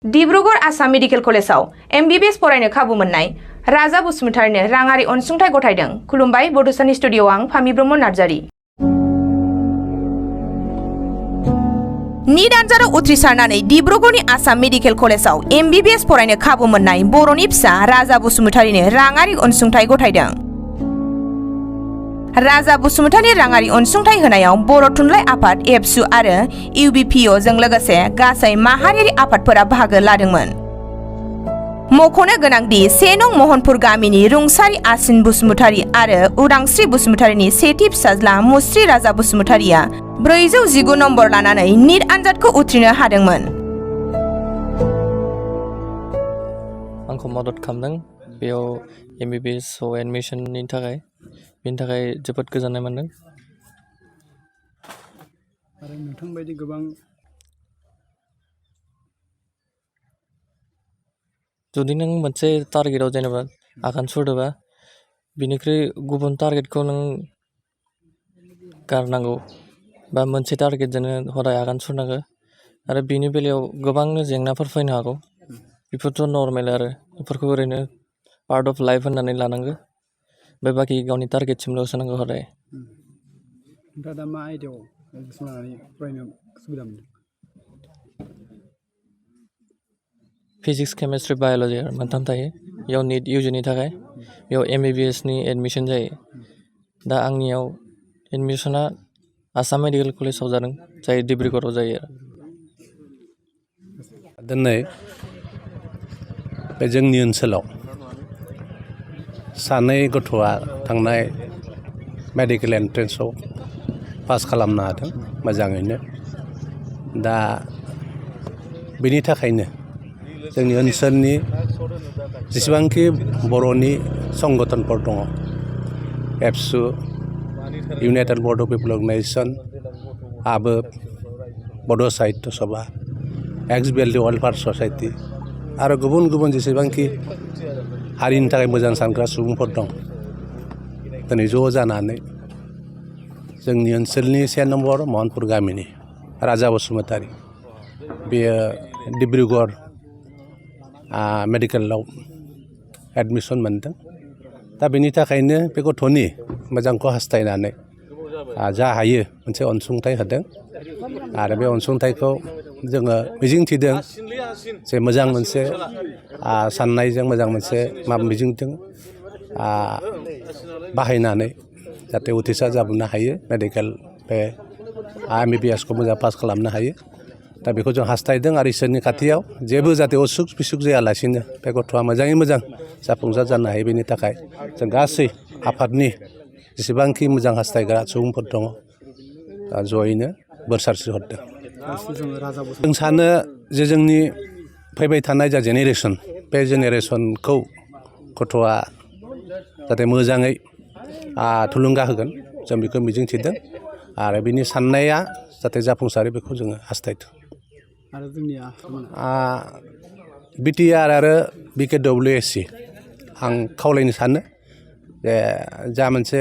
Dibrugarh Assam medical कलेजाव MBBS फरायनो खाबु मोननाय राजा बसुमतारिनो राङारि अनसुंथाइ गथायदों। खुलुमबाय, बड'सानि स्टुडिअ'आव आं बर'न नार्जारि। नीट आनजादाव उथ्रिसारनानै डिब्रुगढ़नि आसाम मेडिकेल कलेजाव MBBS फरायनो खाबु मोननाय बर'नि फिसा राजा बसुमतारिनो राङारि अनसुंथाइ गथायदों। राजा बसुमतारिनि राङारि अनसुंथाइ होनायाव बर' थुनलाइ आफाद एबसु आरो UBPO जों लोगोसे गासै माहारियारि आफादफोरा बाहागो लादोंमोन। मख'नो गोनांदि 1 नं महनपुर गामिनि रुंसारि आसिन बसुमतारि आरो उदांस्रि बसुमतारिनि सेथि फिसाज्ला मुस्रि राजा बसुमतारिया 419 नम्बर लानानै नीट आनजादखौ उथ्रिनो हादोंमोन। आंखौ मदद खालामदों बेयाव MBBS एडमिशननि थाखाय। बेनि थाखाय जोबोद गोजोननाय मोनदों। आरो नोंथां बायदि गोबां जुदि नों मोनसे टारगेटआव जेनेबा आगान सुरदोंबा बिनिख्रुइ गुबुन टारगेटखौ नों गारनांगौ बा मोनसे टारगेटजोंनो हदाय आगान सुरनांगौ। आरो बिनि बेलायाव गोबां जेंनाफोर फैनो हागौ, बेफोरथ' नर्मेल आरो बेफोरखौ ओरैनो पार्ट अफ लाइफ होननानै लानांगौ। बे बाखि गावनि टारगेटसिमल' होसोनांगौ हदाय। नोंथाङा दा मा आयदायाव फरायनो सुबिदा मोनदों? फिजिक्स, केमेस्ट्रि, बाय'लजि मोनथाम थायो। बेयाव नीट UGनि थाखाय बेयाव MBBSनि एडमिसन जायो। दा आंनियाव एडमिसना आसाम मेडिकेल कलेजाव जादों, जाय डिब्रुगड़आव जायो। दिनै बे जोंनि ओनसोलाव सानै गथ'आ थांनाय मेडिकेल एन्ट्रेन्सआव पास खालामनो हादों मोजाङैनो। दा बेनि थाखायनो जोंनि ओनसोलनि जेसेबांखि बर'नि संगठनफोर दङ, एबसु, इउनाइटेड बड' पिपल अर्गेनाइजेसन, आबोब, बड' साहित्य सभा, XBLD वेलफेयार ससाइटि आरो गुबुन गुबुन जेसेबांखि हारिनि थाखाय मोजां सानग्रा सुबुंफोर दं, दिनै ज' जानानै जोंनि ओनसोलनि 1 नम्बर महनपुर गामिनि राजा बसुमतारि बेयो डिब्रुगड़ मेडिकेलाव एडमिसन मोनदों। दा बेनि थाखायनो बे गथ'नि मोजांखौ हास्थायनानै जा हायो मोनसे अनसुंथाइ होदों। आरो बे अनसुंथाइखौ जोङो मिजिंथिदों जे मोजां मोनसे साननायजों मोजां मोनसे मिजिंजों बाहायनानै जाहाथे उथ्रिसार जाबोनो हायो, मेडिकेल बे MBBSखौ मोजां पास खालामनो हायो। दा बेखौ जों हास्थायदों आरो इसोरनि खाथियाव जेबो जाहाथे असुख बिसुख जायालासिनो बे गथ'आ मोजाङै मोजां जाफुंसार जानो हायो। बेनि थाखाय जों गासै आफादनि जेसेबांखि मोजां हास्थायग्रा सुबुंफोर दङ जयैनो बोर सारस्रिहरदों। जों सानो जे जोंनि फैबाय थानाय जा जेनेरेसन, बे जेनेरेसनखौ गथ'आ जाहाथे मोजाङै थुलुंगा होगोन, जों बेखौ मिजिंथिदों। आरो बिनि साननाया जाहाथे जाफुंसारो बेखौ जोङो हास्थायदों। आरो जोंनिया BTR आरो BKWSC आं खावलायनो सानो जे जा मोनसे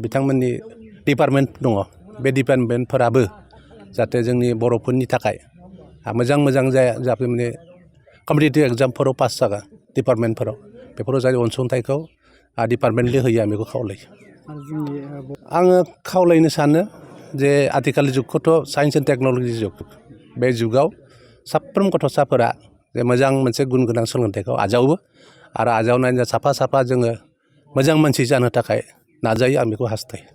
बिथांमोननि डिपार्टमेन्ट दङ, बे डिपार्टमेन्टफोराबो जाहाथे जोंनि बर'फोरनि थाखाय मोजां मोजां जाहाथे माने कम्पिटिटिभ एग्जामफोराव पास जागोन डिपार्टमेन्टफोराव, बेफोराव जाय अनसुंथाइखौ डिपार्टमेन्टलि होयो आं बेखौ खावलायो। आङो खावलायनो सानो जे आथिखालनि जुगखौथ' साइन्स एन्ड टेक्न'लजि जुग, बे जुगाव साफ्रोम गथ'साफोरा जे मोजां मोनसे गुन गोनां सोलोंथाइखौ आजावो आरो आजावनानै साफा साफा जोङो मोजां मानसि जानो थाखाय नाजायो, आं बेखौ हास्थायो।